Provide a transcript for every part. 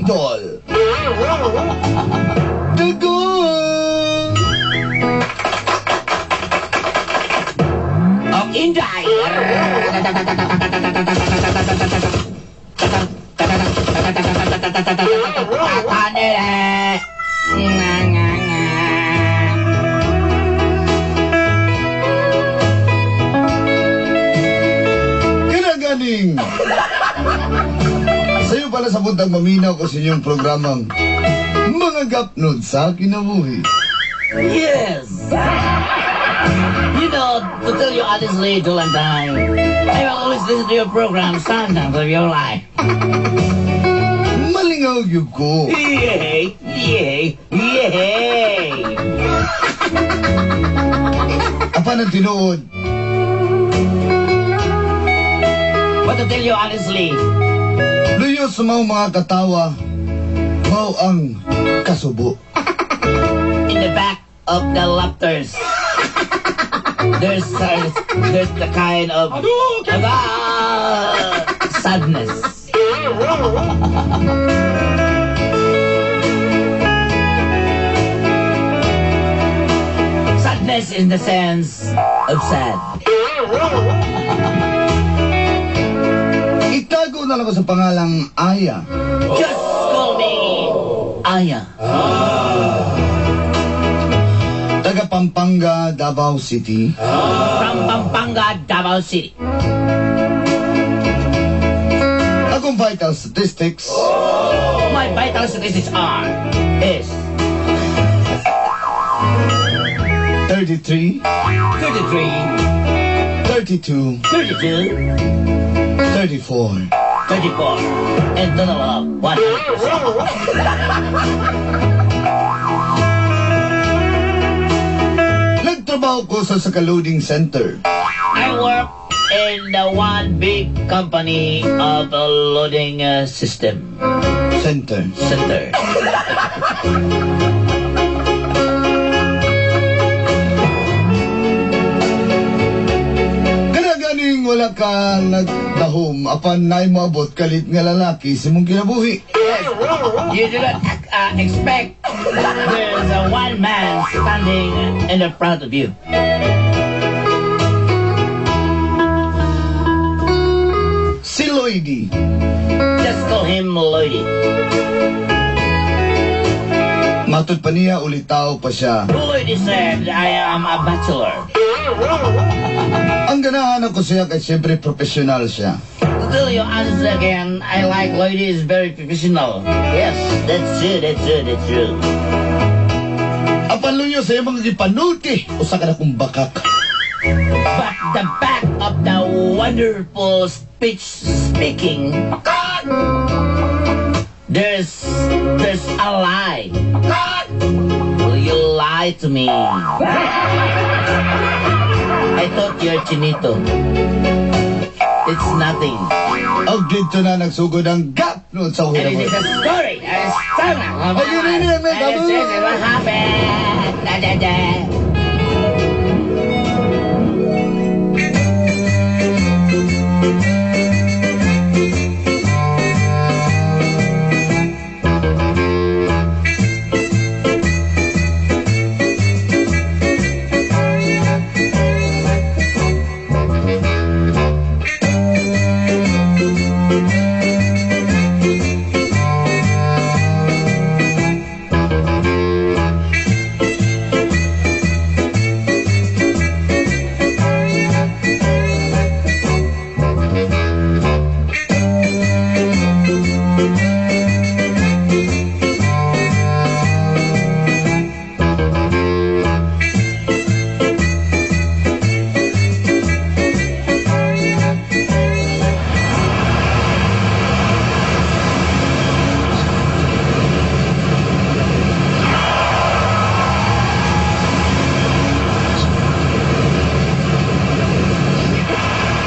Idol. Dugong! Og Inday. Tatanere. Nga nga nga. Kinaganing! Sa'yo pala sa buntag maminaw ko sa inyong programang Mga Gapnod sa Kinabuhi. Yes! To tell you honestly, Dulanday, I will always listen to your program sometimes of your life. Malingaw gyud ko. Yay! Yay! Yay! Apan ang tinuod, But to tell you honestly, luyo sa mga katawa, mao ang kasubo. In the back of the laughters, there's the kind of sadness. Sadness in the sense of sad. Itago na lang ko sa pangalang Aya. Just call me Aya. Taga Pampanga, Davao City. From Pampanga, Davao City. Akong vital statistics, My vital statistics are is 33, 33, 32, 32, 34. 34, and total of 100%. Nagtrabaho ko sa loading center. I work in the one big company of a loading system Center. Center. Kana ganing wala ka nagdahom apan naay moabot kalit nga lalaki sa imong kinabuhi. You do not expect there's a one man standing in the front of you. Si Lloydie. Just call him Lloydie. Matod pa niya, ulitaw pa siya. Lloydie said, "I am a bachelor." Ang ganahan ako siya kay siyempre professional siya. To tell you honestly again, I like Lloydie is very professional. Yes, that's true, that's true, that's true. Apan luyo sa imong gipanulti, usa ka na kong bakak. But the back of the wonderful speech speaking, there's a lie. Will you lie to me? I thought you're Chinito. It's nothing. Og didto na nagsugod ang gapnod sa And it is kinabuhi. A story. A story. Oh, yun, yun, yun, And this is what happened. Da, da, da.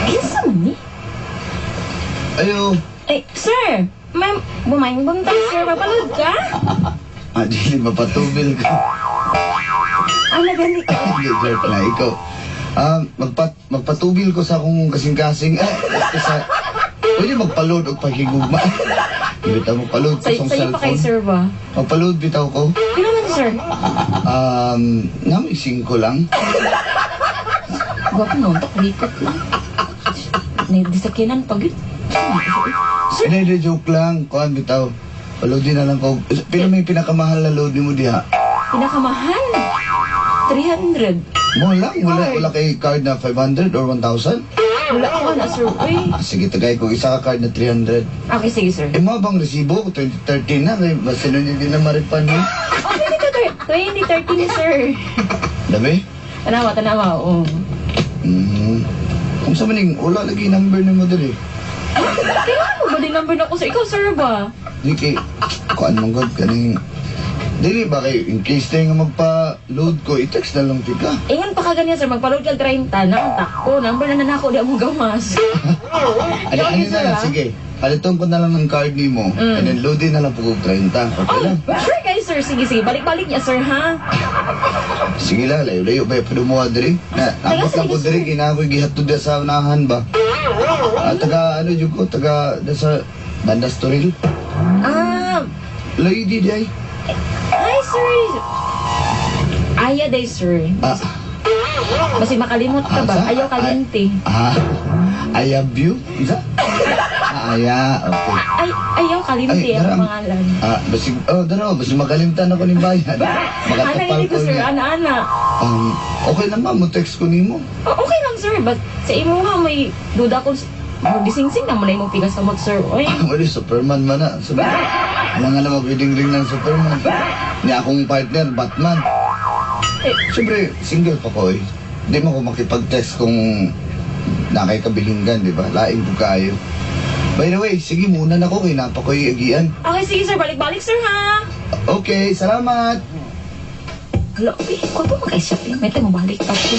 Kinsa man ni? Ayo. Eh, sir! Ma'am, bumayong buntag, sir. Mapalod ka? Ah, dili mapatubil ka. Ah, nagani ka. Hindi, joke lang. Ikaw. Ah, magpatubil ko sa akong kasing-kasing. Eh, sa, pwede magpalod og paghigugma. Bitaw mo paload ko Sa sa sa'yo pa kay cellphone. sir ba? Mapaload bitaw ko. Pila man sir? Nami 5 lang. Gwapo no, tak likot lang. Nagdisakinan pag yun. Sir, Hindi, hindi, joke lang. Kuan bitaw. Paloadin na lang ko. Pero may pinakamahal na load mo diha. Pinakamahal. 300. Mo lang, wala kay card na 500 or 1,000? Wala ko na, sir. Uy. Ah, sige, tagay ko isa ka card na 300. Okay, sige, sir. Eh, mga bang resibo ko, 2013 na. Kaya basta nun hindi na maripan mo. Oh, 2013, sir. Dami? Tanawa, tanawa, oo. Kung sa maning, wala lagi number ni mo dali. Kailangan mo ba din number na ko, sir? Ikaw, sir ba? Di kay, kuan mong god, kaning... Dili ba kay, in case tayo nga magpa-load ko, i-text na lang tika. Ingon pa ka ganyan, sir. Magpa-load ka 30, naantak ko. Number na na ako, di mo gawas. Ano, Okay, ano sir, na lang, ah. sige. Paliton ko na lang ng card ni mo, and then loadin na lang po kog 30. Okay Oh, lang. sure kayo, sir. Sige, sige. Balik-balik niya, sir, ha? Sige lang, layo-layo ba yung dumuha diri? Na, Taga abot lang ko sige, diri, sir. kina ako'y gihatod da sa unahan ba? Ah, taga, ano jud ko, taga, da sa Bandas Toril. Ah, Layo di di ay. hi, sir. Aya day, sir. Ah, Basi makalimot ka ba? Ah, Ayaw kalinti. ah, I love you? Isa? Ah, aya, okay. Ay, ayaw kalinti Ay, ang darang. pangalan. Ah, basig, oh, daro, basig makalimtan ako ng bayan. Ana, Makatapal hindi ko, ko sir. niya. Ana, ana. Okay lang ba, mo text ko nimo. Oh, okay lang, sir. But sa imuha, may duda ko. Magdisingsing na mo na imong pigas kamot, sir. Oy. Wala, Superman man na. Superman. Alam nga na mag-wedding ring ng Superman. Ni akong partner, Batman. Eh, Siyempre, single pa ko eh. Hindi mo ko makipag-text kung nakay kabilinggan, di ba? Laing ko kayo. By the way, sige muna na ko kay napa ko'y agian. Okay, sige, sir. Balik-balik, sir, ha? Okay, salamat! Hala, uy, kuha po makaisip eh. May tayo mabalik pa po.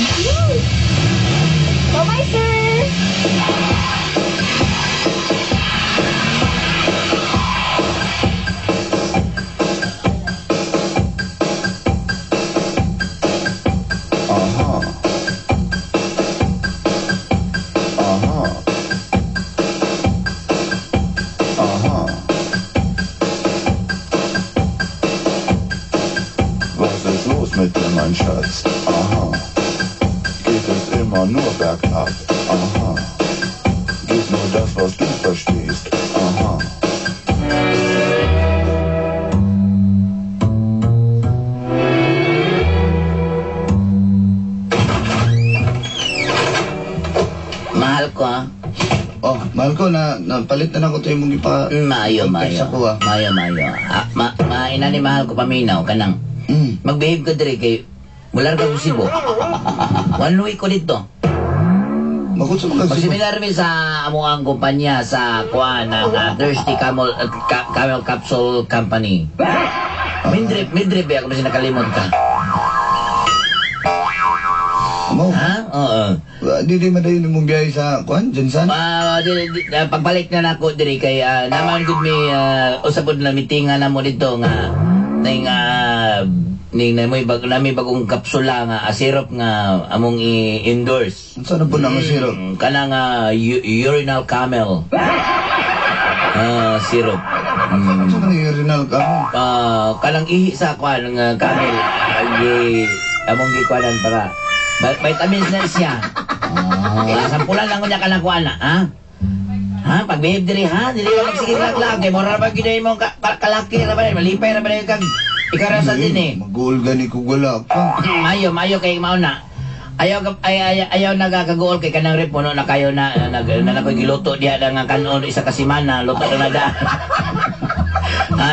Bye-bye, sir! Aha. Aha. Aha. Was ist los mit dir, mein Schatz? Aha. Geht es immer nur bergab? Aha. Geht nur das, was du verstehst? Aha. Mahal ko ah. Oh, mahal ko, na, napalit na ako ito yung mong ipa... Maayo, Contact maayo. sa kuha. Maayo, maayo. Ah, maina ni mahal ko paminaw kanang. Magbehave ka diri kay wala ra ka Cebu. One week ko dito. Makot sa mga Cebu. Magseminar mi sa amuang kumpanya sa kuan ng Thirsty Camel Camel Capsule Company. Midrip, midrip ba ako kasi nakalimot ka. Mo, Ha? Oo. di di madayon yung mong biyahe sa kuan, Jensan? Ah, pagbalik na nako diri kay naman gud mi usab pud na meeting nga namo dito nga ning ning namoy bag nami bagong kapsula nga syrup nga among i-endorse. Saan na po na ang syrup? Kana nga urinal camel. Syrup. Saan na urinal ka mo? Kanang ihi sa kuan nga camel gi among gikuanan para vitamins na siya. Sampulan lang ko niya kanang kuan na, ha? Ha, pagbehave diri ha, dili ka magsige laglag kay mura ba gid imong kalaki ra ba malipay ra ba kag ikarasa din eh. Mag-goal gani ko wala ka. Mayo, mayo kay mao na. Ayaw ay, ay, ayaw nagakagool kay kanang rep puno na kayo na na, na, na, na giluto diha na nga kanon isa ka semana luto na na da.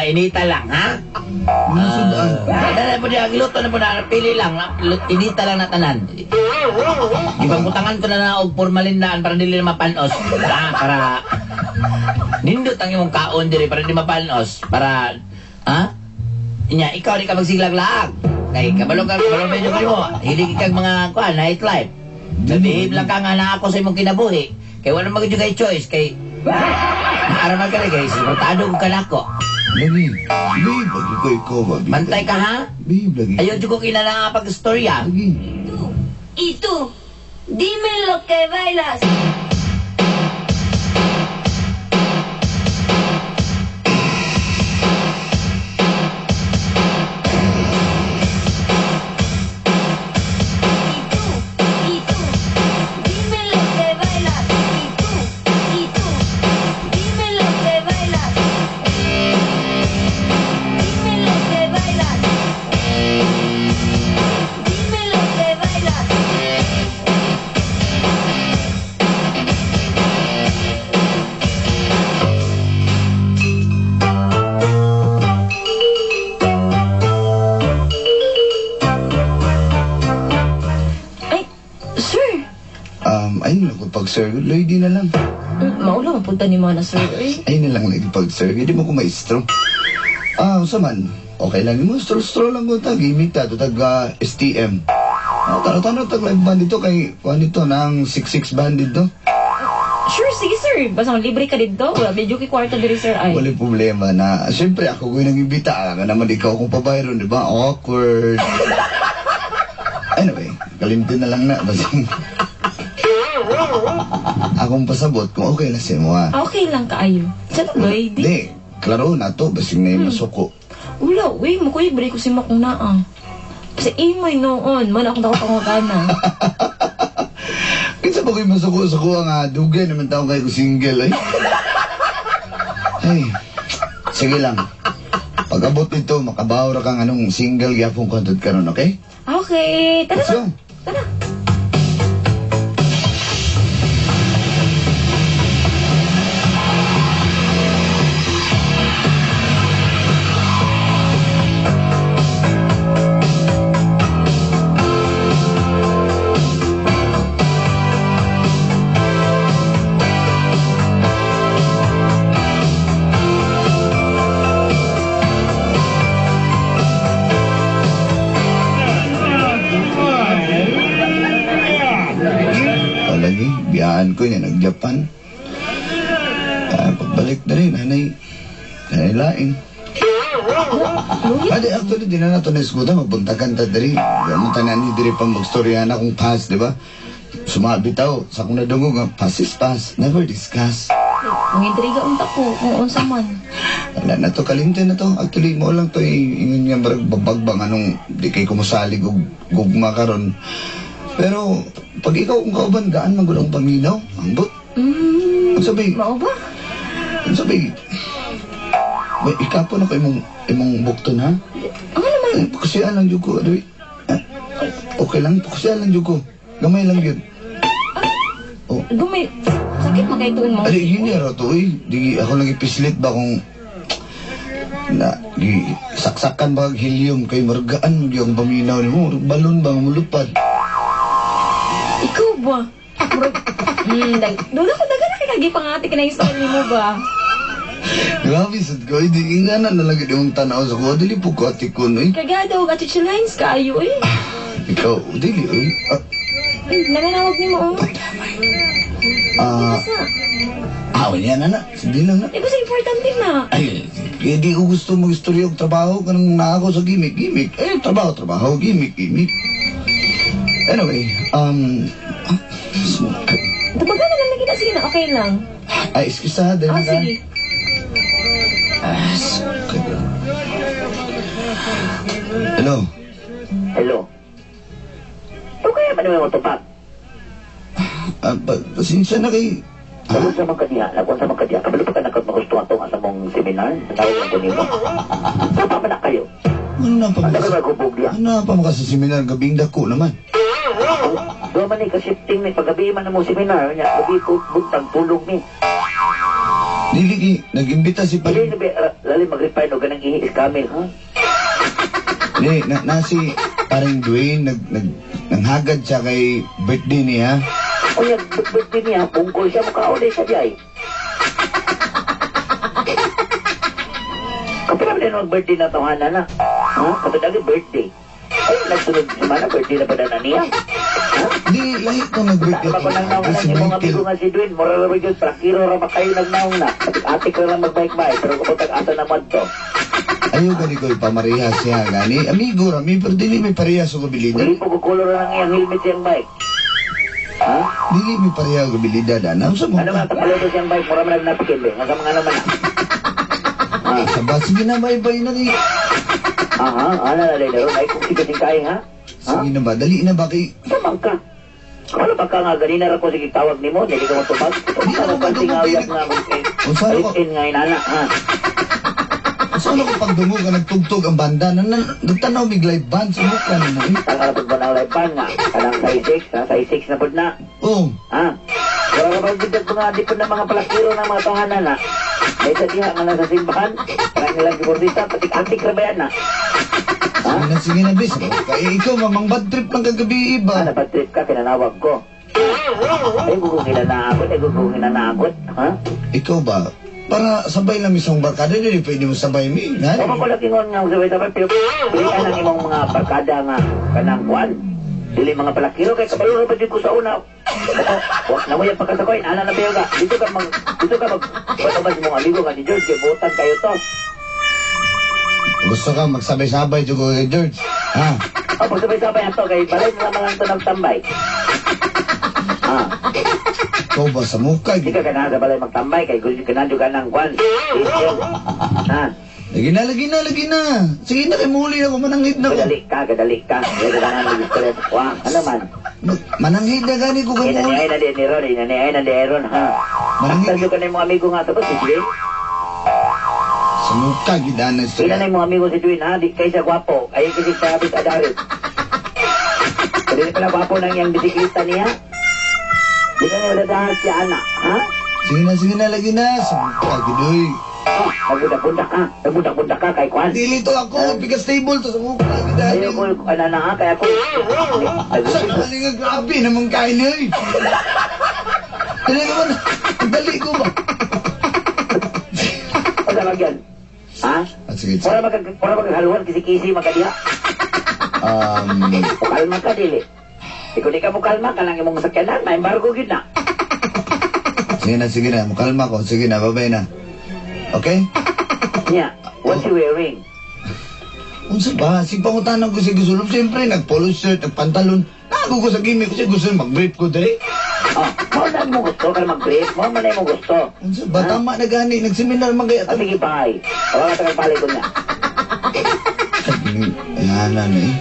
Inita lang ha. Mga Dala po diha giluto na po na pili lang inita lang na tanan. Gipangbutangan ko na na og formalin daan para dili na mapanos. Ha, para nindot ang imong kaon diri para di mapanos para ha? Nya ikaw di ka magsiglag-laag. Kay kabalo ka kabalo medyo mo. Hilig kag mga kuan nightlife. Nabihib lang ka nga na ako sa imong kinabuhi. Kay wala man gyud kay choice kay naaraman ka rin kay suportado ko kanako. Lagi. Babe, lagi ko ikaw ba? Bantay ka ha? Babe, lagi. Ayaw jud ko kinala pag-istorya. Lagi. Y tú, dime lo que bailas. pag sir. Lady na lang. Maula man punta ni mga na sir eh. Ay na lang lagi pag sir. Hindi mo ko maestro. Ah, unsa man. Okay lang mo stroll-stroll lang ko ta gimmick ta to tag STM. Ah, tano-tano tag live band dito kay kuan dito nang 66 band dito. Sure, sige sir. Basta libre ka dito. Wala medyo kay kwarta diri sir ay. Wala problema na. Siyempre ako ko yung nag-imbita. Nga naman ikaw akong pabayron, di ba? Awkward. Anyway, kalimtin na lang na. Basta akong pasabot kung okay na siya mo ha. Okay lang kaayo. Sa lady. Di, klaro na to. Basing na yung masuko. Wala, uy, mukoy break ko si Makong naa. Sa imoy noon, man akong takot pangutana. Kinsa ba ko'y masuko-suko ang dugay naman taong kayo ko single ay. Ay, sige lang. Pag-abot nito, makabaw ra kang anong single gyapon kontot karon, okay? Okay, tara Let's na. go. Tara. Palagi, biyaan ko niya, nag-Japan. Ah, pagbalik na rin, nanay, nanay laing. Luya. Adi, actually, di na nato na isguta, magbuntagan ta diri. Mo tanan ni diri pang magstorya na kung pass, di ba? Sumabi tao, sa akong nadungog, nga, pass is pass, never discuss. Ang intriga unta ko kung unsa man. Wala na to, kalimtan na to. Actually, mo lang to, ingon nga, barag babagbang anong di kay kumusalig og gugma karon. Pero, pag ikaw kung kauban, gaan man gud ang paminaw. Ambot. Mm, Ang sabi, mao ba? ang sabi, may ikapon ako imong imong bukton ha. Ano naman? Eh, pakusian lang jud ko, adwi. Ah, okay lang, pakusian lang jud ko. Gamay lang yun. Oh. Gumay, sakit man kay tuon mo. Adi, hindi ra to eh. Di ako lang ipislit ba kung na di saksakan ba ang helium kay margaan yung paminaw nimo balon ba ang mulupad. Ikaw ba? Murag, duda ko daga na kay kagi pangati ka na yung style nimo ba? Grabe sad ko, di nga na nalagid yung tanaw sa ko. Dili po ko ati ko, eh. Kagada og lines kaayo eh. Ikaw, dili oy. Ah, Ay, nananawag nimo oh. ah, Basta, wala na na. Sige lang na. eh basta importante na. Ay, eh, di ko gusto mag-istorya og trabaho kanang naa ako sa gimmick, gimmick. Eh, trabaho, trabaho, gimmick, gimmick. Anyway, Tubagan na lang nakita sige na, okay lang. ay, excuse ha, dahil Ah, na. sige. Ah, Hello. Hello. To kaya ba naman mo tubag? Ah, pasensya na kay... Ah, Nagun sa mga kadiha, nagun sa mga kadiha. Kabalo pa ka nakamagustuhan to nga sa mong seminar. Natawag ko nimo. Sa pa man na kayo? ano na pa Ano ka maka... maghubog diha? Ano na pa maka sa seminar? Gabing dako naman. Doon man ni ka-shifting ni paggabi man na mong seminar. Nya, gabi ko buntag tulog ni. Dili kay, nag-imbita si Dili Paring... na ba, lali mag-refine o ganang ihi is camel, ha? Di, na si Paring Dwayne, nanghagad siya kay birthday niya. O yan, birthday niya, bungkol siya, mukha ulit siya diyay. Kapila ba din mag-birthday na tawanan na? Ha? Kapila birthday. Ay, nagsunod si Mana, birthday na ba na niya? Ha? Di, lahi ko nag-birthday. Tama ko nang naong Si na imong Michael. amigo nga si Dwayne, moral ra gyud, prakiro ra ba kayo nagnaong na? Atik ra lang magbike-bike, pero kapag asa naman to. Ayaw gani ko ipamareha siya, gani. Amigo rami, pero dili may pareha sa kabilidad. Dili po kukulor ra ng iyang helmet siyang bike. Ha? Dili may pareha og kabilidad, ana. Unsa mo? Ano man tapaluto siyang bike, mura man nagnapikin be. Nga sa mga naman. Ha? Saba, sige na, bye-bye na di. Aha, ana na dahil ron. Ay, kung sigating kain, ha? Ha? Sige na ba, dali na ba kay... Samang ka. Ano ba ka nga, ganina ra ko sige tawag nimo, dili ka matubag. Di na Ano ako ba singawyak nga Unsa ako? in nga inana, ha? Unsa ako pagdungog nga nagtugtog ang banda na nagtanaw mig live band sa mukha nimo eh. Ang ara pud ba ng live band nga? Kanang size 6, ha? Size 6 na pud na. Oh, Ha? Wala ka bang gudag mga di pud na mga palakiro ng mga tahanan, ha? May sa diha nga nasa simbahan, kanang nilang kibordista, patik-antik ra ba yan, ha? sige na bis. Kay ikaw mamang bad trip lang kagabi Ah, iba. napad trip ka, kinanawag ko. Ay, ko kinanaakot, ay ko kinanaakot, ha? Ikaw ba? Para sabay lang isang barkada, dili pwede mo sabay mi. Na? Wa man ko lakingon nga sabay-sabay pero pilian ang imong mga barkada nga kanang kuan. Dili mga palakiro kay kabalo ra ba jud ko sa una. Wa na mo yung pagkasakoy, ana na bayo ka. Dito ka mag patubas mong amigo nga ni George kay buotan kayo to. Gusto ka magsabay-sabay jud ko kay George. Ha? O pagsabay-sabay ato kay balay na naman lang to nagtambay. Ah, Ikaw ba sa mukha? di ka ganahan sa balay magtambay kay gusto ka na jud ka ng kuan. Ha? Lagi na, lagi na, lagi na. Sige na, kay muli ako, mananghid na ko. Kadali ka, kadali ka. Di ka ganahan mag-stress. Wa, ano man? Mananghid na gani ko kay muli. Inani ay na di ni Ron, inani ay na di Aaron, ha? Mananghid. Aktal ka na yung mga amigo nga tapos si Dwayne. Sa mukha, gidana Ina na yung mga amigo si Dwayne, ha? Di kaysa gwapo. Ay kasi Travis Adarit. Pero di pala gwapo nang iyang bisikleta niya. Di ka niya madadahan siya, anak, ha? Sige na, sige na, lagi na. Sa mukha, gidoy. Oh, nagbundak-bundak ka. Nagbundak-bundak ka kay Kwan. Dili to ako, bigas table to sa mukha, gidana. Ayaw ko, ano na ha? Kaya ako. Sa naman nga, grabe naman kain niya, eh. Talaga naman, ang dali ko ba? Ano ba yan? Ha? Ah, sige, sige. Para maghaluan, kisi-kisi, magkadiha. Kalma ka, dili. Ikaw di ka mo kalma, kanang imong sakyanan, may embargo gyud na. Sige na, sige na. Mukalma ko. Sige na, babay na. Okay? Niya, what's you wearing? Unsa ba? Sige, pangutanan ko si Gusulom. Siyempre, nag-polo shirt, nagpantalon. Nago ko sa gimmick ko. Sige, gusto mag-brief ko dali. Oh, mao na mo gusto ka mag-brief, mao man na mo gusto. Unsa ba? Tama na gani. Nagseminar man kaya. Ah, sige, bye. Wala ka tagang ko niya. Ayan na eh.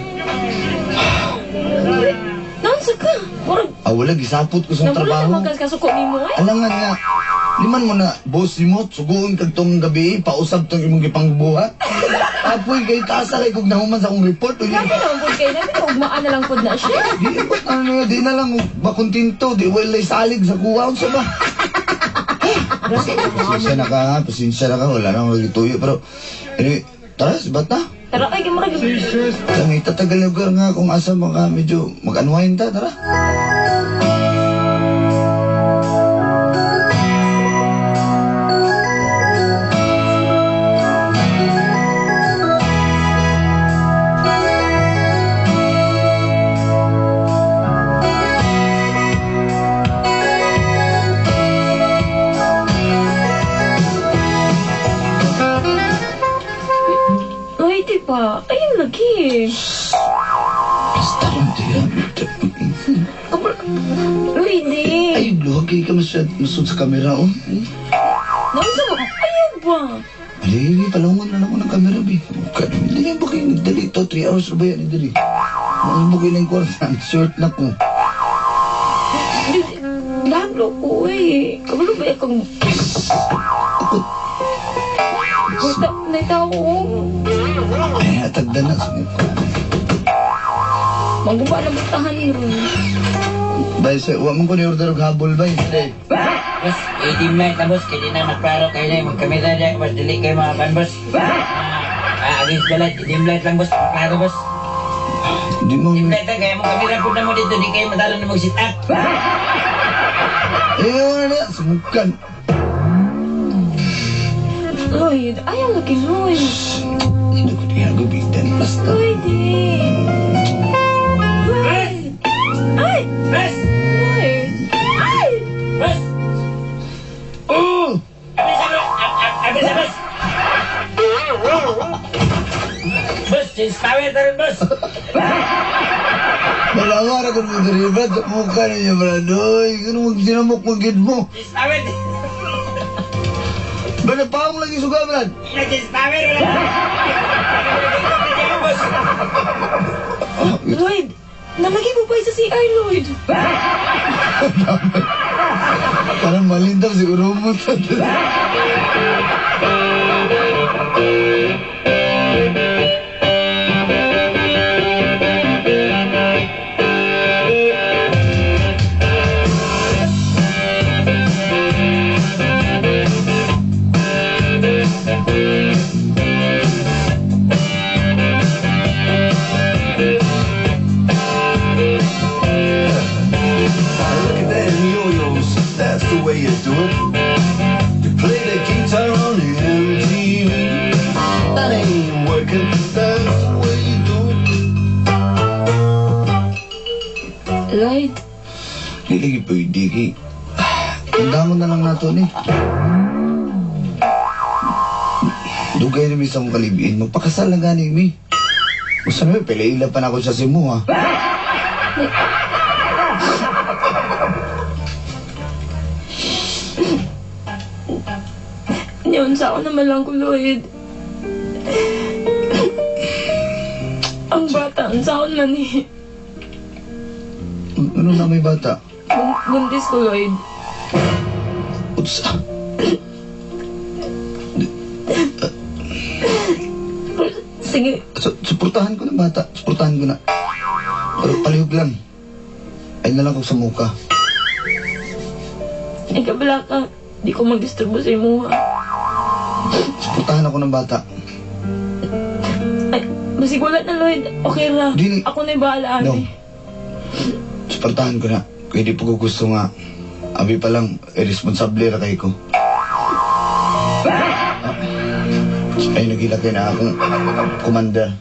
Naunsa ka? Murag, Ah, wala. Gisapot ko sa namula trabaho. naman ka kasuko nimo ay. Alangan nga. Liman mo na, boss ni mo, suguon kag tong gabi, pausab tong imong gipangbuhat. Apoy, kay tasa kay kung nahuman sa akong report. Uy, Grabe naman pud kay nabi ugmaan na lang pud na siya. Di, ba't ano na, di na lang, ba kontento, di wala salig sa kuha, unsa ba? Pasensya na ka, ha? Pasensya na ka, wala na akong nagituyo, pero, anyway, tara, sibat na. Tara ay kay murag. Ang itatagal lugar nga kung asa maka medyo mag-unwind ta, tara. Lloyd, di ba? Ayun lagi. Basta rin, tiya. Lloyd, eh. Ay, luhag kayo ka masud sa kamera, oh. Naunsa mo? Ayaw ba? Ali, palungon na lang ako ng kamera, bi. Dali ba kayo nagdali to? 3 hours na ba yan, dali? Ano ba kayo ng kwarta? Short na ko. Laglo ko eh. Kabalo ba akong Ako, Basta, naitaw ko. ay, atagda na. Sa mukha. Maguba na butahan ron. Bay, sir, wa man ko ni-order og habol, bay. Boss, 18 minutes na boss, kaya di na maklaro kayo na yung magkamera dyan, boss, dili kayo mga ban, boss. Ah, against the light, dim light lang, boss, klaro, boss. Di mo... Dim light lang, kaya mong kamera po na mo dito, di kayo matalo na mag-sit up. Eh, wala na. Sumukan. Lloyd, ayaw lagi, Lloyd. Hindi ko niya gubitan. Basta. Lloyd, eh. Lloyd! Ay! Boss! Lloyd! Ay! Boss! Oh! Abis na, boss! Boss, change power ta rin, boss! Dalawa na kung mo Brad. Sa mukha ninyo, Brad. Uy, kung magsinamok magid mo. Change power! Brad, nagpaong lagi suga, Brad. Change power! Wala! Boss! Lloyd! Nalagi mo pa sa CR, Lloyd? Parang malindaw siguro mo. Look at that. can dance the way you do. Lloyd, Di lagi pwede kay. Tandaan mo na lang nato ni. Dugay na mi sa akong kalibiin. Magpakasal na gani mi. Gusto na mi, pila-ila pa na ako sa Cebu ha. yun sa ako naman lang ko, Lloyd. Ang bata, ang saon man eh. Ano na may bata? Buntis ko, Lloyd. Utsa. Sige, Suportahan ko ng bata. Suportahan ko na. Pero palihog lang. Ay na lang ko sa muka. Ikabala ka. Di ko mag-disturbo sa imuha. Suportahan ako ng bata. Ay, basig wala na, Lloyd. Okay ra. Dili. Ako na'y bahala, No. ate. Suportahan ko na. Kaya di po ko gusto nga. Abi pa lang, irresponsable ra kay ko. Ay, nagila kayo na akong commander.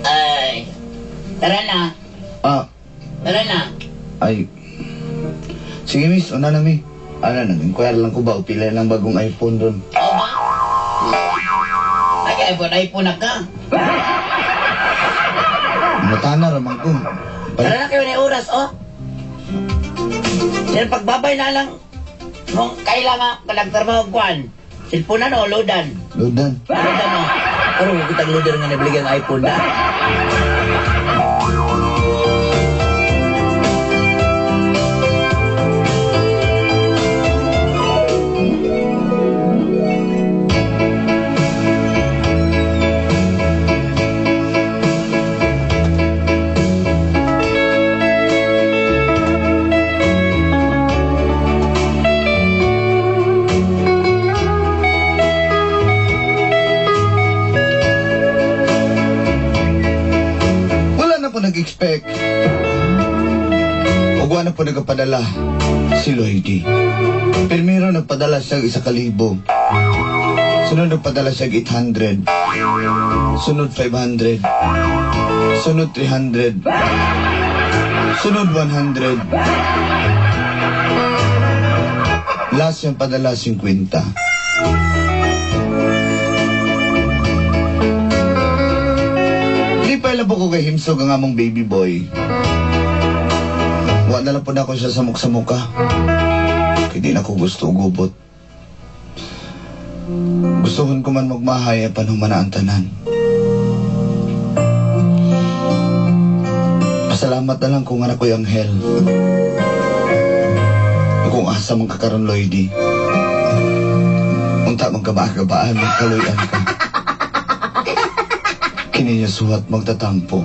Ay, tara na. Ah, Tara na. ay. Sige, miss. Una na, mi. Ano na, inquire lang ko ba o pila lang bagong iPhone doon. Oo ba? Ay, iPhone, iPhone na ka. Matana ramang ko. Tara na kayo na oras, oh. Sir, pagbabay na lang. Nung kailangan, kalagtrabaho kuan. Cellphone na no, loadan. Lodan. Loadan, oh. Pero kung kitang loader nga nabili ang iPhone na. Wala na po nag-expect. Ug wala na po nagpadala si Lloydie. Primero nagpadala siya 1,000. Sunod nagpadala siya 800. Sunod 500. Sunod 300. Sunod 100. Last yung padala 50. Di pa po ko kay Himsog ang among baby boy. Wa na lang po na ako siya sa mukha muka. Kaya di na ko gusto gubot. Gustuhon ko man magmahay apan humana ang tanan. Pasalamat na lang kung anak ko'y anghel. Kung asa man kakaroon, Lloydie. Unta magkabaan, magkaluyan ka. Kini niya suhat magtatampo.